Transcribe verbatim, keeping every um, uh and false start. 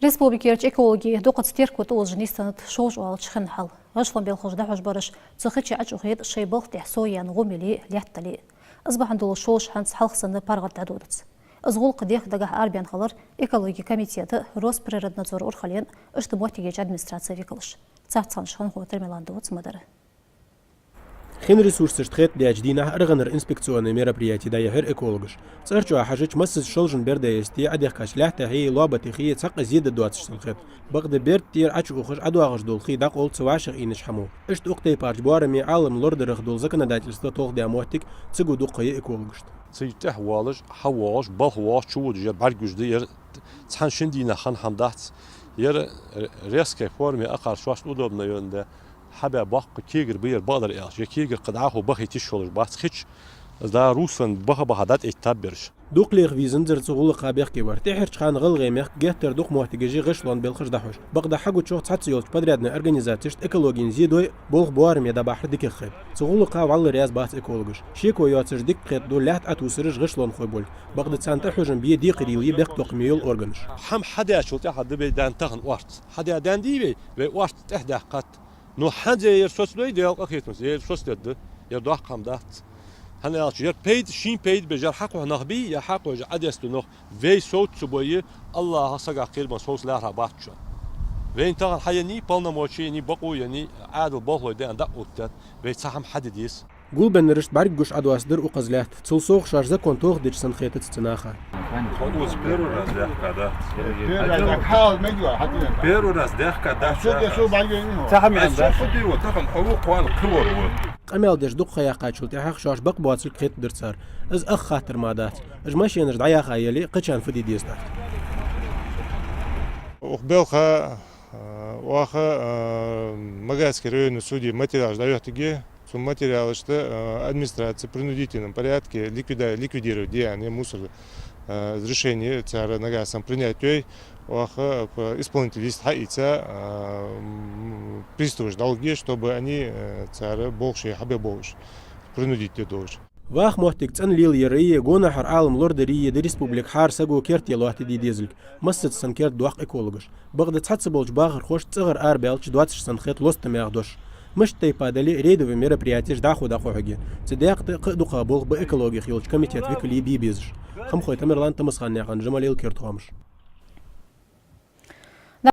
Республикерча экологи дукхаза терко тӀаозаш нийсденнад шовзткъа оалача хин хьал. ГӀишлон белхаш дӀахьош бараш цу хи чу Ӏочуухийта шоай балха тӀехьа со яьнна гӀум яле, лаьтта дале. Из бахьан долаш шовзткъа хьанца хьалха санна паргӀата дӀадодац. Из гӀулакх дехка дагахьа арабаьнна хилар экологи комитета, Росприроднадзора урхаллен, иштта моттигерча администраце викалаш. Цхьацца ханаш хиннахо Тамерлан дувц ма дарра. Хин ресурсашта хетадаьча дийнахьа аргӀанара инспекционни мероприяти дӀаяхьар экологаша. ЦӀарчоа хьажача, массаза шолжа бер дӀаэций, Ӏодехкача лаьттахьеи лоаба тӀехьеи цхьаккха зе да доацаш санна хет. Бакъда берда тӀера Ӏочуухаш, ӀодоагӀаш дола хий дӀакъовл цу вӀашагӀийнача хӀамо. Иштта укх тайпарча боараме Ӏалам лорадара дола законодательство толхадаь моттиг ца гу дукха я экологашта. Цу тӀехьа воалаш, хьавоагӀаш, балха воагӀаш, чуводаш, ер бӀаргагуш да, ер цхьан-шин дийнахьа хинна хӀама дац, ер ре-, резкой форме акхар шоашта удобно йоландаь, хьабаь боккха кегар ба ер бакъдар аьлча, ер кегар кхы дӀахо бахийта йиш йолаш бац хи чу, из дӀа руслан баха-баха дӀатӀаэттаб ераш. Дукха леха везанзар цу гӀулакха бехке вар. ТӀехьарча хана ГӀалгӀай мехка геттара дукха моттигаш я гӀишлон белхаш дӀахьош. Бакъда хьагучох цхьацца йолча подрядни организацешта экологен зе дой, болх боараме дӀабахьар дикагӀа хет. Цу гӀулакха вӀалла раьза бац экологаш. Шеко йоацаш дика кхетаду лаьтта Ӏотувсараш гӀишлонхой болга. Бакъда царна тӀахьожам бе декхарийла я бехктокхаме йола органаш. ХӀама хьадаьчул тӀехьагӀа да вай даьнна тахан орц. Хьадаь даьнна дий вай, вай орц тӀехьадаьккхад. Ну, хӀанз ер соцадой, Даьла къахетамца, ер соцадергда, ер доккха хӀама дац. ХӀана аьлча, ер пайда, ший пайда беш, ер хьакхухь нах бий, ер хьакхухьаш Ӏодеста нах, вай совца ца бой, АллахӀа сага кхерабенна совца лаьрхӀа бац шоана. Вайна тахан хьаеннай, полномочи еннай, бакъо еннай, Ӏаьдала болхлой даьнна дӀаоттадаьд, вай цхьа хӀама хьаде деза. Гулбеннарашта бӀаргагуш Ӏодоацадар укхаза лаьтта. Цул совгӀа шоаш закон тохадеш санна хетац цу наха. Хьо укхаза первый раз даьхкадац. Первый раз даьхкадац. Цхьа хӀама дац. Ай, со фу дий, вот тахан хьо ву, кхоана кхывар ву. Къамаьл деш дукха ха яьккхачул тӀехьагӀа шоаш бакъ боацилга хетадаьр цар. Из ах хаттар мара дац. Уж машенаш дӀаяха яле, кхычарна фу де деза тӀаккха? Укх балха, а, оаха, а, Магасский районни суде материалаш дӀайохийтаргья. Цу материалашта, а, администраце в принудительном порядке ликвида-, ликвидировать де аьнна мусор, а, решени цар нагахьа санна принять йой. Оаха, а, исполнительский лист хьаийца, а, м, приставаш дӀалургья, чтобы они, а, цар болх шоай хьабе болаш, принудить де долаш. ВӀалла моттиг цӀена лелаяри, гонахьара Ӏалам лорадари да республика хӀара саго керте лоаттаде дезилга. Массаза санна керда доаккх экологаш. Бакъда цхьацца болча бахархошта цӀагӀара арабаьлча доацаш санна хет лостамегӀа дош. Мишта тайпара дале а, рейдови мероприятеш дӀахо дӀакхухьаргья. Цу даькъе тӀа кхы а дукха болх ба экологех йолча комитета викалий бе безаш. Хамхой Тамерлан, Тамасханаькъан Жамалил, Керда хоамаш.